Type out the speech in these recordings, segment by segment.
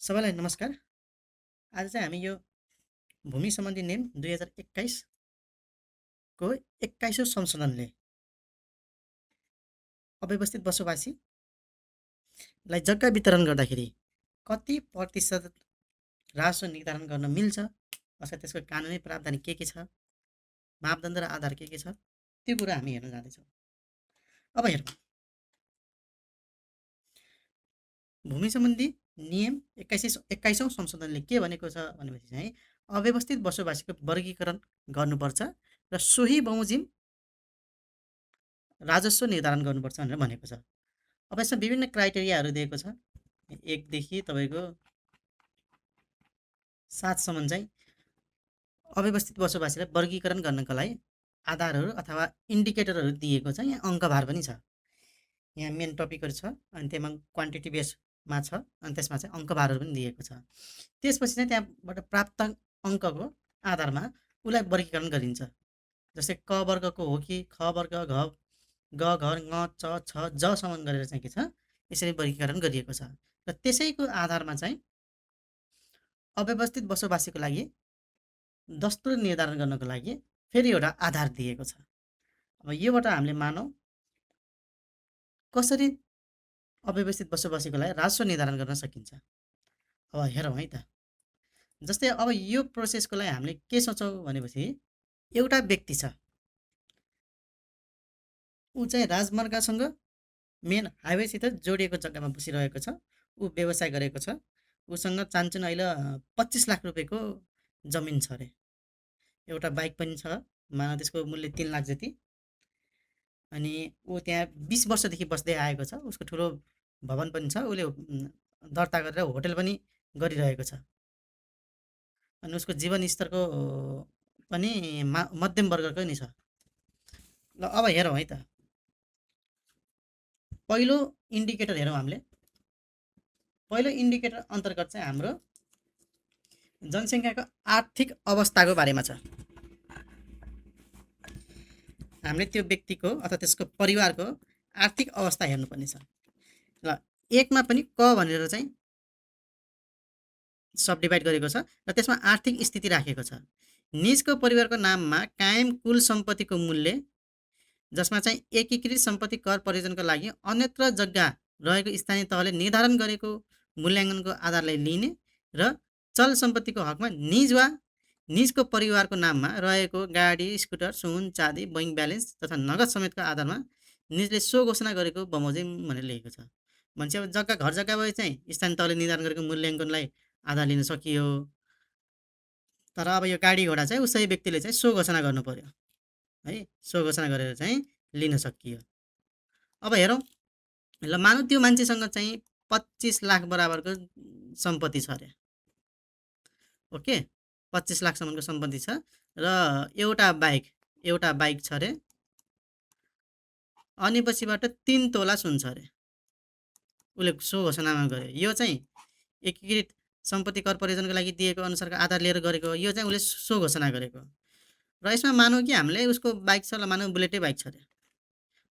सबैलाई नमस्कार। आज चाहिँ हामी यो भूमि सम्बन्धी नियम 2021 को 21औं संशोधनले अव्यवस्थित बसोबासीलाई जग्गा वितरण गर्दाखेरि कति प्रतिशत राजस्व निर्धारण गर्न मिल्छ अथवा त्यसको कानुनी प्रावधान के छ, मापदण्ड र आधार के छ, त्यो कुरा हामी हेर्न जाँदैछौँ। अब हेरौँ, भूमि सम्बन्धी नियम 21औं संशोधनले के भनेको छ भनेपछि चाहिँ अव्यवस्थित बसोबासीको वर्गीकरण गर्नुपर्छ र सोही बमोजिम राजस्व निर्धारण गर्नुपर्छ भनेर भनेको छ। अब यसमा विभिन्न क्राइटेरियाहरू दिएको छ। 1 देखि तपाईँको 7 सम्म चाहिँ अव्यवस्थित बसोबासीलाई वर्गीकरण गर्नको लागि आधारहरू अथवा इन्डिकेटरहरू दिएको छ। यहाँ अङ्कभार पनि छ। यहाँ मेन टपिकहरू छ अनि त्यसमा क्वान्टिटी बेसमा छ अनि त्यसमा चाहिँ अङ्कभारहरू पनि दिएको छ। त्यसपछि चाहिँ त्यहाँबाट प्राप्त अङ्कको आधारमा उसलाई वर्गीकरण गरिन्छ। जस्तै क वर्गको हो कि ख वर्ग, ग घर, ङ च छ जसम्म गरेर चाहिँ के छ यसरी वर्गीकरण गरिएको छ। र त्यसैको आधारमा चाहिँ अव्यवस्थित बसोबासीको लागि दस्तुर निर्धारण गर्नको लागि फेरि एउटा आधार दिएको छ। अब योबाट हामीले मानौँ कसरी अव्यवस्थित बसोबासीको लागि राजस्व निर्धारण गर्न सकिन्छ। अब हेरौँ है त। जस्तै अब यो प्रोसेसको लागि हामीले के सोच्छौँ भनेपछि एउटा व्यक्ति छ, ऊ चाहिँ राजमार्गसँग मेन हाइवेसित जोडिएको जग्गामा बसिरहेको छ। ऊ व्यवसाय गरेको छ। उसँग चान्चुन अहिले 25 लाख रुपियाँको जमिन छ अरे। एउटा बाइक पनि छ, मानव त्यसको मूल्य 3 लाख जति। अनि ऊ त्यहाँ 20 वर्षदेखि बस्दै आएको छ। उसको ठुलो भवन पनि छ। उसले दर्ता गरेर होटल पनि गरिरहेको छ। अनि उसको जीवन स्तरको पनि मध्यम वर्गको नि छ। ल अब हेरौँ है त। पहिलो इन्डिकेटर हेरौँ हामीले। पहिलो इन्डिकेटर अन्तर्गत चाहिँ हाम्रो जनसङ्ख्याको आर्थिक अवस्थाको बारेमा छ। हामीले त्यो व्यक्तिको अथवा त्यसको परिवारको आर्थिक अवस्था हेर्नुपर्ने छ। ल 1 मा पनि क भनेर चाहिँ सब डिभाइड गरेको छ र त्यसमा आर्थिक स्थिति राखेको छ। निजको परिवारको नाममा कायम कुल सम्पत्तिको मूल्य जसमा चाहिँ एकीकृत सम्पत्ति कर परियोजनाको लागि अन्यत्र जग्गा रहेको स्थानीय तहले निर्धारण गरेको मूल्याङ्कनको आधारलाई लिने र चल सम्पत्तिको हकमा निज वा निजको परिवारको नाममा रहेको गाडी, स्कुटर, सुन, चाँदी, बैङ्क ब्यालेन्स तथा नगद समेतको आधारमा निजले सो घोषणा गरेको बमोजिम भनेर लेखेको छ। भनेपछि अब जग्गा घर जग्गा भए चाहिँ स्थानीय तहले निर्धारण गरेको मूल्याङ्कनलाई आधार लिन सकियो। तर अब यो गाडी घोडा चाहिँ उसै व्यक्तिले चाहिँ सो घोषणा गर्नु पर्यो है। सो घोषणा गरेर चाहिँ लिन सकियो। अब हेरौँ, ल मानौँ त्यो मान्छेसँग चाहिँ 25 लाख बराबरको सम्पत्ति छ अरे। ओके, 25 लाखसम्मको सम्पत्ति छ र एउटा बाइक छ अरे। अनि पछिबाट 3 तोला सुन छ अरे। उसले सो घोषणामा गर्यो। यो चाहिँ एकीकृत सम्पत्ति कर परियोजनाको लागि दिएको अनुसारको आधार लिएर गरेको हो। यो चाहिँ उसले सो घोषणा गरेको। र यसमा मानौँ कि हामीले उसको बाइक छ, ल मानौँ बुलेटै बाइक छ अरे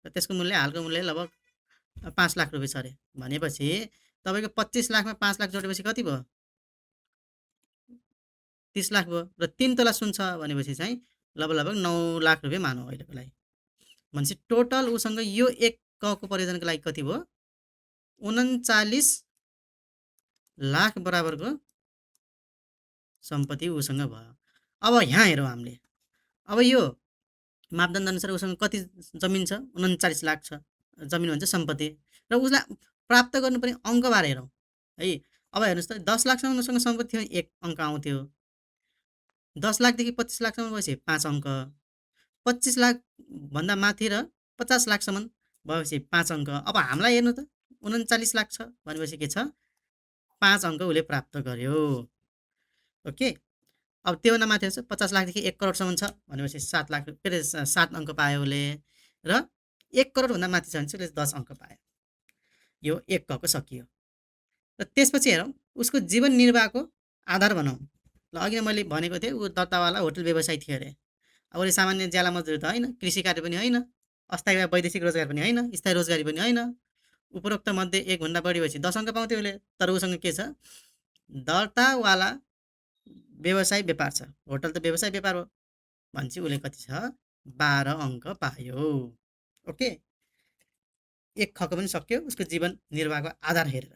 र त्यसको मूल्य हालको मूल्य लगभग 5 लाख रुपियाँ छ अरे। भनेपछि तपाईँको 25 लाखमा 5 लाख जोडेपछि कति भयो? 30 लाख भयो। र 3 तोला सुन छ भनेपछि चाहिँ लगभग 9 लाख रुपियाँ मानौँ अहिलेको लागि। भनेपछि टोटल उसँग यो 1 कको परियोजनाको लागि कति भयो? 39 लाख बराबरको सम्पत्ति उसँग भयो। अब यहाँ हेरौँ हामीले। अब यो मापदण्ड अनुसार उसँग कति जमिन छ? 39 लाख छ जमिन भन्छ सम्पत्ति। र उसलाई प्राप्त गर्नुपर्ने अङ्कबार हेरौँ है। अब हेर्नुहोस् त 10 लाखसम्म उसँग सम्पत्ति थियो 1 अङ्क आउँथ्यो। 10 लाखदेखि 25 लाखसम्म भएपछि 5 अङ्क। 25 लाखभन्दा माथि र 50 लाखसम्म भएपछि 5 अङ्क। अब हामीलाई हेर्नु त 39 लाख छ भनेपछि के छ? 5 अङ्क उसले प्राप्त गर्यो। ओके, अब त्योभन्दा माथि 50 लाखदेखि 1 करोडसम्म छ भनेपछि 7 लाख फेरि 7 अङ्क पायो उसले। र 1 करोडभन्दा माथि छ भने चाहिँ उसले 10 अङ्क पायो। यो 1 कको सकियो। र त्यसपछि हेरौँ उसको जीवन निर्वाहको आधार बनाऊँ। ल अघि नै मैले भनेको थिएँ ऊ दत्तावाला होटल व्यवसाय थियो अरे। अब उसले सामान्य ज्याला मजदुर त होइन, कृषि कार्य पनि होइन, अस्थायी वा वैदेशिक रोजगार पनि होइन, स्थायी रोजगारी पनि होइन। उपरोक्त मध्ये 1 भन्दा बढी भएपछि 10 अङ्क पाउँथ्यो उसले। तर उसँग के छ? दर्तावाला व्यवसाय व्यापार छ, होटल त व्यवसाय व्यापार हो भनेपछि उसले कति छ 12 अङ्क पायो। ओके, एक खको पनि सक्यो उसको जीवन निर्वाहको आधार हेरेर।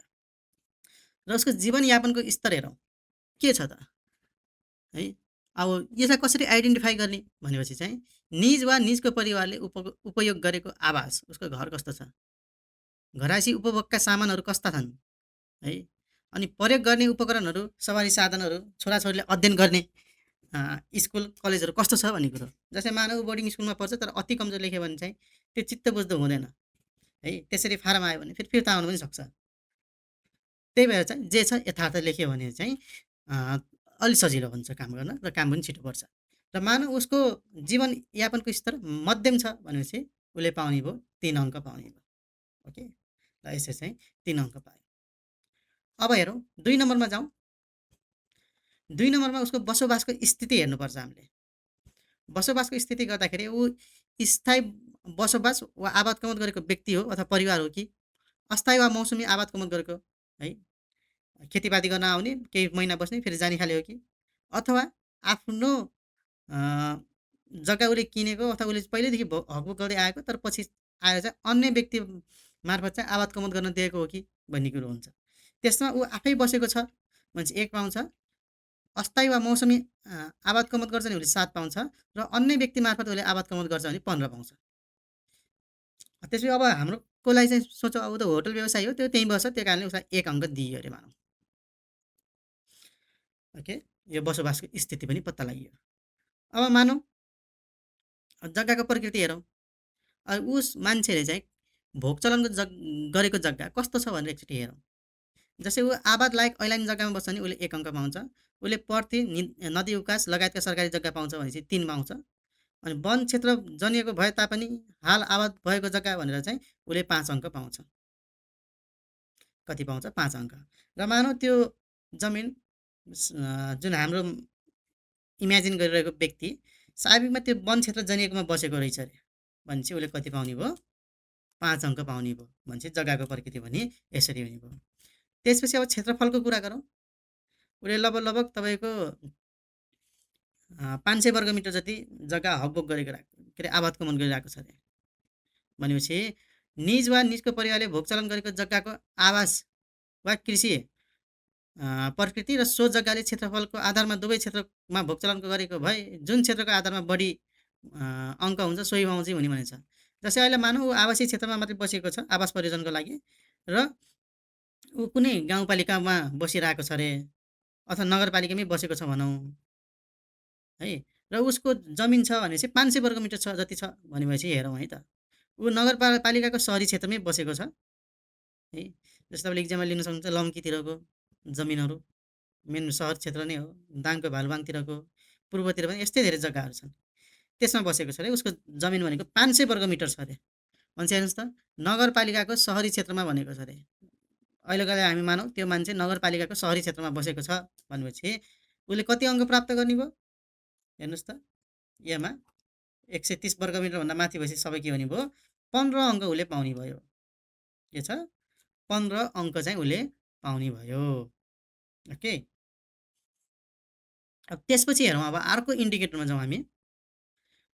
र उसको जीवनयापनको स्तर हेरौँ के छ त है। अब यसलाई कसरी आइडेन्टिफाई गर्ने भनेपछि चाहिँ निज वा निजको परिवारले उपयोग गरेको आवास, उसको घर कस्तो छ, घरायसी उपभोगका सामानहरू कस्ता छन् है, अनि प्रयोग गर्ने उपकरणहरू, सवारी साधनहरू, छोराछोरीले अध्ययन गर्ने स्कुल कलेजहरू कस्तो छ भन्ने कुरो। जस्तै मानव बोर्डिङ स्कुलमा पढ्छ तर अति कमजोर लेख्यो भने चाहिँ त्यो चित्त बुझ्दो हुँदैन है, त्यसरी फारम आयो भने फेरि फिर्ता आउनु पनि सक्छ। त्यही भएर चाहिँ जे छ यथार्थ लेख्यो भने चाहिँ अलि सजिलो हुन्छ काम गर्न र काम पनि छिटो पर्छ। र मानव उसको जीवनयापनको स्तर मध्यम छ भनेपछि उसले पाउने भयो 3 अङ्क पाउने भयो। ओके, र यसरी चाहिँ 3 अङ्क पायो। अब हेरौँ 2 नम्बरमा जाउँ। 2 नम्बरमा उसको बसोबासको स्थिति हेर्नुपर्छ हामीले। बसोबासको स्थिति गर्दाखेरि ऊ स्थायी बसोबास वा आबाद कमत गरेको व्यक्ति हो अथवा परिवार हो कि अस्थायी वा मौसमी आबाद कमत गरेको है, खेतीपाती गर्न आउने केही महिना बस्ने फेरि जाने खाले हो कि अथवा आफ्नो जग्गा उसले किनेको अथवा उसले पहिल्यैदेखि हकबुक गर्दै आएको तर पछि आएर चाहिँ अन्य व्यक्ति मार्फत चाहिँ आबाद कमत गर्न दिएको हो कि भन्ने कुरो हुन्छ। त्यसमा ऊ आफै बसेको छ भने चाहिँ 1 पाउँछ, अस्थायी वा मौसमी आबाद कमत गर्छ भने उसले 7 पाउँछ र अन्य व्यक्ति मार्फत उसले आबाद कमत गर्छ भने 15 पाउँछ। त्यसपछि अब हाम्रोको लागि चाहिँ सोचौँ, अब त होटल व्यवसाय हो त्यो त्यहीँ बस्छ, त्यो कारणले उसलाई 1 अङ्क दिइयो अरे मानौँ। ओके, यो बसोबासको स्थिति पनि पत्ता लाग्यो। अब मानौँ जग्गाको प्रकृति हेरौँ। उस मान्छेले चाहिँ भोग चलनको गरेको जग्गा कस्तो छ भनेर एकचोटि हेरौँ। जस्तै ऊ आबाद लायक ऐलानी जग्गामा बस्छ भने उसले 1 अङ्क पाउँछ, उसले पर्थी नदी उकास लगायतका सरकारी जग्गा पाउँछ भनेपछि 3 पाउँछ। अनि वन क्षेत्र जनिएको भए तापनि हाल आबाद भएको जग्गा भनेर चाहिँ उसले 5 अङ्क पाउँछ। कति पाउँछ 5 अङ्क। र मानौँ त्यो जमिन जुन हाम्रो इमेजिन गरिरहेको व्यक्ति स्वाभाविकमा त्यो वन क्षेत्र जनिएकोमा बसेको रहेछ अरे भनेपछि उसले कति पाउने भयो 5 अङ्क पाउने भयो भनेपछि जग्गाको प्रकृति भने यसरी हुने भयो। त्यसपछि अब क्षेत्रफलको कुरा गरौँ। उसले लगभग तपाईँको 500 वर्ग मिटर जति जग्गा हकबुक गरेको के अरे आबाद कमन गरिरहेको छ अरे भनेपछि निज वा निजको परिवारले भोगचलन गरेको जग्गाको आवास वा कृषि प्रकृति र सो जग्गाले क्षेत्रफलको आधारमा दुवै क्षेत्रमा भोगचलनको गरेको भए जुन क्षेत्रको आधारमा बढी अङ्क हुन्छ सोही ठाउँ चाहिँ हुने भनेको छ। जस्तै अहिले मानौँ ऊ आवासीय क्षेत्रमा मात्रै बसेको छ आवास परियोजनाको लागि र ऊ कुनै गाउँपालिकामा बसिरहेको छ अरे अथवा नगरपालिकामै बसेको छ भनौँ है, र उसको जमिन छ भनेपछि 500 वर्ग मिटर छ जति छ भनेपछि हेरौँ है त ऊ नगरपालिकाको सहरी क्षेत्रमै बसेको छ है। जस्तो तपाईँले इक्जाममा लिन सक्नुहुन्छ लम्कीतिरको जमिनहरू मेन सहर क्षेत्र नै हो, दाङको भालुवाङतिरको पूर्वतिर पनि यस्तै धेरै जग्गाहरू छन् त्यसमा बसेको छ अरे। उसको जमिन भनेको 500 वर्ग मिटर छ अरे भनेपछि हेर्नुहोस् त नगरपालिकाको सहरी क्षेत्रमा भनेको छ अरे। अहिले गएर हामी मानौँ त्यो मान्छे नगरपालिकाको सहरी क्षेत्रमा बसेको छ भनेपछि उसले कति अङ्क प्राप्त गर्ने भयो हेर्नुहोस् त। यसमा 130 वर्ग मिटरभन्दा माथि भएपछि सबै के हुने भयो 15 अङ्क उसले पाउने भयो। के छ 15 अङ्क चाहिँ उसले पाउने भयो। ओके, अब त्यसपछि हेरौँ अब अर्को इन्डिकेटरमा जाउँ हामी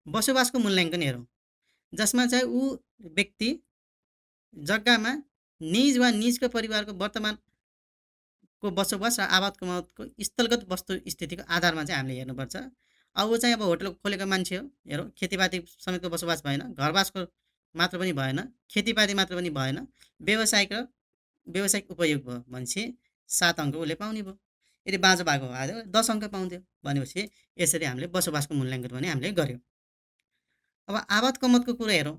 बसोबासको मूल्याङ्कन हेरौँ जसमा चाहिँ ऊ व्यक्ति जग्गामा निज वा निजको परिवारको वर्तमानको बसोबास र आबाद कमातको स्थलगत वस्तु स्थितिको आधारमा चाहिँ हामीले हेर्नुपर्छ। अब ऊ चाहिँ अब होटल खोलेको मान्छे हो, हेरौँ खेतीपाती समेतको बसोबास भएन, घरबासको मात्र पनि भएन, खेतीपाती मात्र पनि भएन, व्यावसायिक उपयोग भयो भनेपछि 7 अङ्क उसले पाउने भयो। यदि बाँझो भएको भए 10 अङ्क पाउँथ्यो भनेपछि यसरी हामीले बसोबासको मूल्याङ्कन पनि हामीले गऱ्यौँ। अब आबाद कमतको कुरा हेरौँ।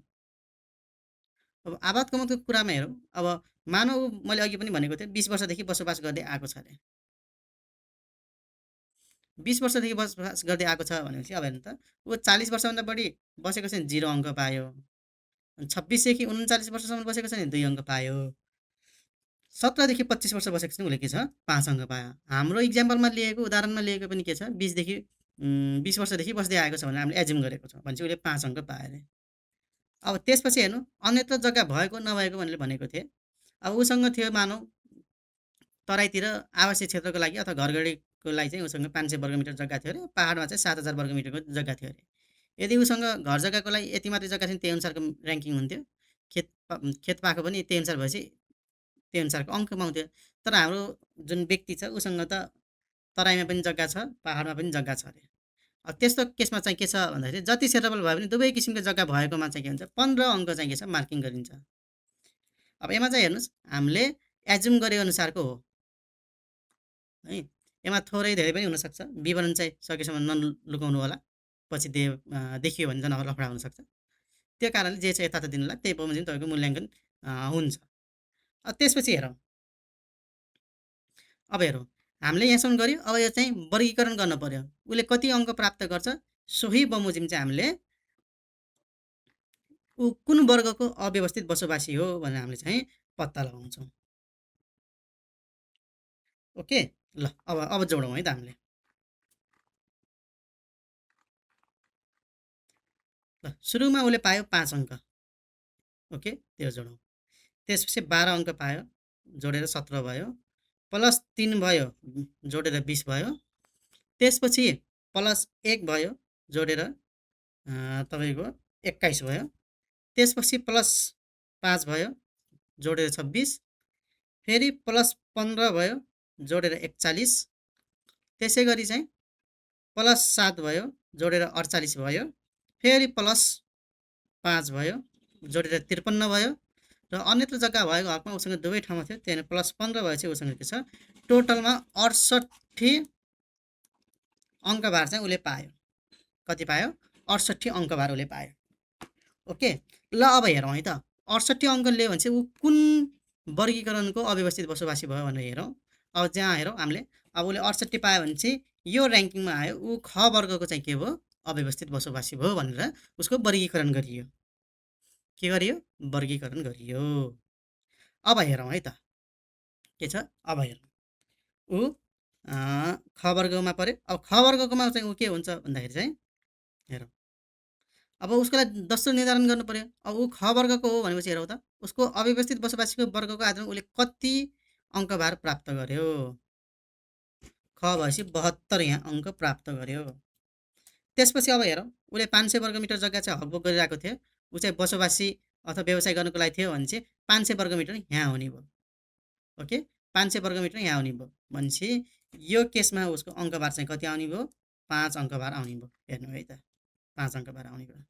अब आबाद कमतको कुरामा हेरौँ। अब मानव मैले अघि पनि भनेको थिएँ 20 वर्षदेखि बसोबास गर्दै आएको छ अरे। 20 वर्षदेखि बसोबास गर्दै आएको छ भनेपछि अब हेर्नु त ऊ 40 वर्षभन्दा बढी बसेको छ भने 0 अङ्क पायो, 26 देखि 39 वर्षसम्म बसेको छ भने 2 अङ्क पायो, 17 देखि 25 वर्ष बसेको छ भने उसले के छ 5 अङ्क पायो। हाम्रो इक्जाम्पलमा लिएको उदाहरणमा लिएको पनि के छ 20 देखि 20 वर्षदेखि बस्दै आएको छ भनेर हामीले एज्युम गरेको छ भनेपछि उसले 5 अङ्क पायो अरे। अब त्यसपछि हेर्नु अन्यत्र जग्गा भएको नभएको भनेर भनेको थिएँ। अब उसँग थियो मानौँ तराईतिर आवासीय क्षेत्रको लागि अथवा घरगढीको लागि चाहिँ उसँग 500 वर्गमिटर जग्गा थियो अरे, पहाडमा चाहिँ 7000 वर्गमिटरको जग्गा थियो अरे। यदि उसँग घर जग्गाको लागि यति मात्रै जग्गा थियो भने त्यही अनुसारको ऱ्याङ्किङ हुन्थ्यो। खेतपाखो पनि त्यही अनुसार भएपछि त्यही अनुसारको अङ्क पाउँथ्यो। तर हाम्रो जुन व्यक्ति छ उसँग त तराईमा पनि जग्गा छ, पहाडमा पनि जग्गा छ अरे। त्यस्तो केसमा चाहिँ के छ भन्दाखेरि जति क्षेत्रफल भए पनि दुवै किसिमको जग्गा भएकोमा चाहिँ के हुन्छ 15 अङ्क चाहिँ के छ मार्किङ गरिन्छ। अब यसमा चाहिँ हेर्नुहोस् हामीले एज्युम गरे अनुसारको हो है। यसमा थोरै धेरै पनि हुनसक्छ, विवरण चाहिँ सकेसम्म नलुकाउनु होला, पछि देखियो भने जनावर लफडा हुनसक्छ। त्यो कारणले जे छ यथार्थ दिनुलाई त्यही बमोजिम तपाईँको मूल्याङ्कन हुन्छ। त्यसपछि हेरौँ, अब हेरौँ हामीले यहाँसम्म गऱ्यो। अब यो चाहिँ वर्गीकरण गर्न पर्यो, उसले कति अङ्क प्राप्त गर्छ सोही बमोजिम चाहिँ हामीले ऊ कुन वर्गको अव्यवस्थित बसोबासी हो भनेर हामीले चाहिँ पत्ता लगाउँछौँ। ओके, ल अब जोडौँ है त हामीले। ल सुरुमा उसले पायो 5 अङ्क, ओके त्यो जोडौँ। त्यसपछि 12 अङ्क पायो, जोडेर 17 भयो, प्लस 3 भयो, जोडेर 20 भयो। त्यसपछि प्लस 1 भयो, जोडेर तपाईँको 21 भयो। त्यसपछि प्लस 5 भयो, जोडेर 26, फेरि प्लस 15 भयो, जोडेर 41, त्यसै गरी चाहिँ प्लस 7 भयो, जोडेर 48 भयो, फेरि प्लस 5 भयो, जोडेर 53 भयो। र अन्यत्र जग्गा भएको हकमा उसँग दुवै ठाउँमा थियो, त्यहाँदेखि प्लस 15 भएपछि उसँग के छ टोटलमा 68 अङ्कभार चाहिँ उसले पायो। कति पायो? 68 अङ्कभार उसले पायो। ओके, ल अब हेरौँ है त 68 अङ्क लियो भने चाहिँ ऊ कुन वर्गीकरणको अव्यवस्थित बसोबासी भयो भनेर हेरौँ। अब जहाँ हेरौँ हामीले, अब उसले 68 पायो भने चाहिँ यो ऱ्याङ्किङमा आयो, ऊ ख वर्गको चाहिँ के भयो अव्यवस्थित बसोबासी भयो भनेर उसको वर्गीकरण गरियो। के गरियो? वर्गीकरण गरियो। अब हेरौँ है त के छ। अब हेरौँ ऊ ख वर्गमा पऱ्यो। अब ख वर्गकोमा चाहिँ ऊ के हुन्छ भन्दाखेरि चाहिँ हेरौँ, अब उसको लागि दोस्रो निर्धारण गर्नु पऱ्यो। अब ऊ ख वर्गको हो भनेपछि हेरौँ त उसको अव्यवस्थित बसोबासीको वर्गको आधारमा उसले कति अङ्कभार प्राप्त गर्यो। ख भएपछि 72 यहाँ अङ्क प्राप्त गर्यो। त्यसपछि अब हेरौँ, उसले 500 वर्गमिटर जग्गा चाहिँ हकभोग गरिरहेको थियो, ऊ चाहिँ बसोबासी अथवा व्यवसाय गर्नुको लागि थियो भने चाहिँ 500 वर्गमिटर यहाँ हुने भयो। ओके, 500 वर्गमिटर यहाँ आउने भयो भनेपछि यो केसमा उसको अङ्कभार चाहिँ कति आउने भयो? 5 अङ्कभार आउने भयो। हेर्नु है त 5 अङ्कभार आउने भयो।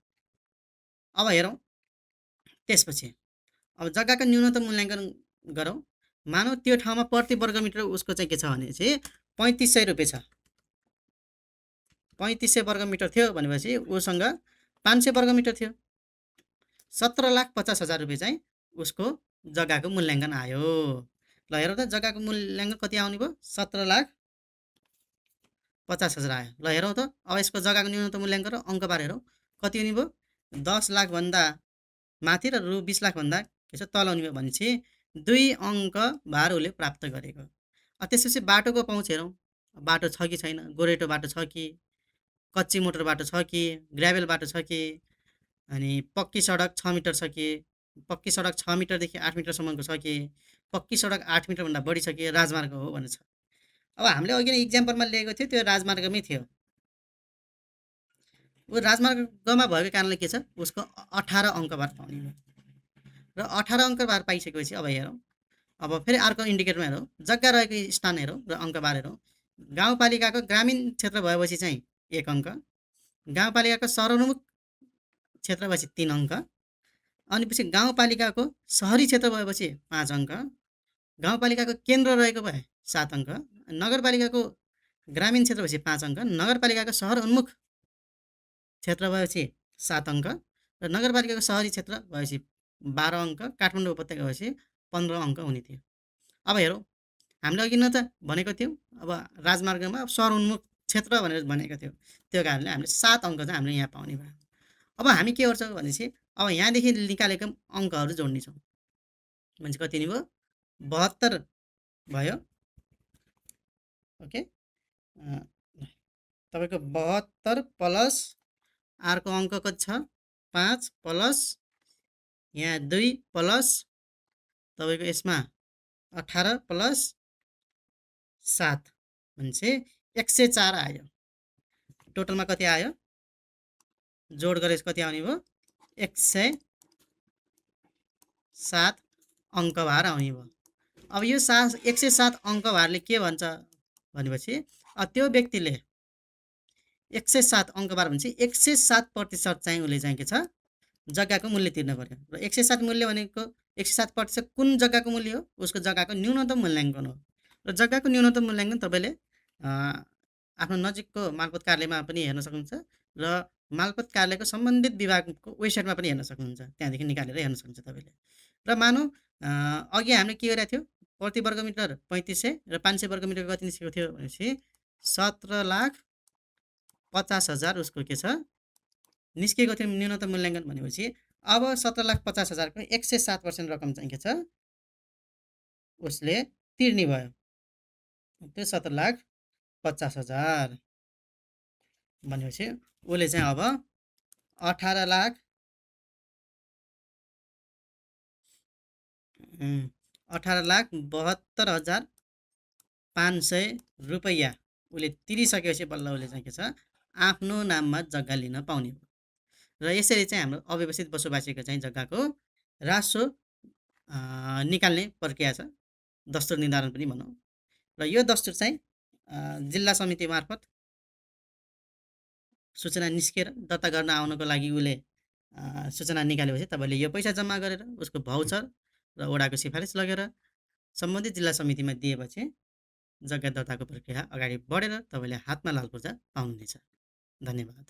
अब हेरौँ त्यसपछि अब जग्गाको न्यूनतम मूल्याङ्कन गरौँ। मानौँ त्यो ठाउँमा प्रति वर्गमिटर उसको चाहिँ के छ भने चाहिँ 3500 रुपियाँ छ। 3500 वर्गमिटर थियो भनेपछि उसँग 500 वर्गमिटर थियो, 17,50,000 रुपियाँ चाहिँ उसको जग्गाको मूल्याङ्कन आयो। ल हेरौँ त जग्गाको मूल्याङ्कन कति आउने भयो? 17,50,000 आयो। ल हेरौँ त अब यसको जग्गाको न्यूनतम मूल्याङ्कन र अङ्कभार हेरौँ कति हुने भयो? 10 लाखभन्दा माथि र रु 20 लाखभन्दा के छ तल हुने भयो भनेपछि 2 अङ्क भार उसले प्राप्त गरेको। त्यसपछि बाटोको पहुँच हेरौँ, बाटो छ कि छैन, गोरेटो बाटो छ कि, कच्ची मोटर बाटो छ कि, ग्राभेल बाटो छ कि, अनि पक्की सडक 6 मिटर छ कि, पक्की सडक 6 मिटरदेखि 8 मिटरसम्मको छ कि, पक्की सडक 8 मिटरभन्दा बढी छ कि, राजमार्ग हो भनेर छ। अब हामीले अघि नै इक्जाम्पलमा लिएको थियो त्यो राजमार्गमै थियो। ऊ राजमार्गमा भएको कारणले के छ उसको 18 अङ्कभार पाउने भयो। र 18 अङ्कभार पाइसकेपछि अब हेरौँ, अब फेरि अर्को इन्डिकेटरमा हेरौँ, जग्गा रहेको स्थान हेरौँ र अङ्कभार हेरौँ। गाउँपालिकाको ग्रामीण क्षेत्र भएपछि चाहिँ 1 अङ्क, गाउँपालिकाको सहरोन्मुख क्षेत्र भएपछि 3 अङ्क, अनि पछि गाउँपालिकाको सहरी क्षेत्र भएपछि 5 अङ्क, गाउँपालिकाको केन्द्र रहेको भए 7 अङ्क, नगरपालिकाको ग्रामीण क्षेत्र भएपछि 5 अङ्क, नगरपालिकाको सहर उन्मुख क्षेत्र भएपछि 7 अङ्क, र नगरपालिकाको सहरी क्षेत्र भएपछि 12 अङ्क, काठमाडौँ उपत्यका भएपछि 15 अङ्क हुने थियो। अब हेरौँ, हामीले अघि न त भनेको थियौँ अब राजमार्गमा सहर उन्मुख क्षेत्र भनेर भनेको थियो, त्यो कारणले हामीले 7 अङ्क चाहिँ हामीले यहाँ पाउने भयो। अब हामी के गर्छौँ भनेपछि अब यहाँदेखि निकालेको अङ्कहरू जोड्नेछौँ भनेपछि कति नि भयो? 72 भयो। ओके, तपाईँको 72 प्लस अर्को अङ्क कति छ? 5 प्लस यहाँ 2 प्लस तपाईँको यसमा 18 प्लस 7 भनेपछि 104 आयो। टोटलमा कति आयो? जोड गरेपछि कति आउने भयो? 107 अङ्कभार आउने भयो। अब यो 107 अङ्कभारले के भन्छ भनेपछि त्यो व्यक्तिले 107 अङ्कभार भनेपछि 107% चाहिँ उसले चाहिँ के छ जग्गाको मूल्य तिर्नु पर्यो। र 107 मूल्य भनेको 107% कुन जग्गाको मूल्य हो? उसको जग्गाको न्यूनतम मूल्याङ्कन हो। र जग्गाको न्यूनतम मूल्याङ्कन तपाईँले आफ्नो नजिकको मालपोत कार्यालयमा पनि हेर्न सक्नुहुन्छ र मालपोत कार्यालयको सम्बन्धित विभागको वेबसाइटमा पनि हेर्न सक्नुहुन्छ। त्यहाँदेखि निकालेर हेर्न सक्नुहुन्छ तपाईँले। र मानौँ अघि हामीले के गरेको थियो? प्रति वर्गमिटर 3500 र 500 वर्गमिटर कति निस्केको थियो भनेपछि 17,50,000 उसको के छ निस्केको थियो न्यूनतम मूल्याङ्कन भनेपछि अब 17,50,000 को 107% रकम चाहिँ के छ उसले तिर्ने भयो। त्यो 17,50,000 भनेपछि उसले चाहिँ अब 18,72,500 रुपैयाँ उसले तिरिसकेपछि बल्ल उसले चाहिँ के छ आफ्नो नाममा जग्गा लिन पाउने हो। र यसरी चाहिँ हाम्रो अव्यवस्थित बसोबासीको चाहिँ जग्गाको रासो निकाल्ने प्रक्रिया छ, दस्तुर निर्धारण पनि भनौँ। र यो दस्तुर चाहिँ जिल्ला समिति मार्फत सूचना निस्केर दर्ता गर्न आउनको लागि उसले सूचना निकालेपछि तपाईँले यो पैसा जम्मा गरेर उसको भाउचर र वडाको सिफारिस लगेर सम्बन्धित जिल्ला समितिमा दिएपछि जग्गा दर्ताको प्रक्रिया अगाडि बढेर तपाईँले हातमा लाल पूर्जा पाउनुहुनेछ। धन्यवाद।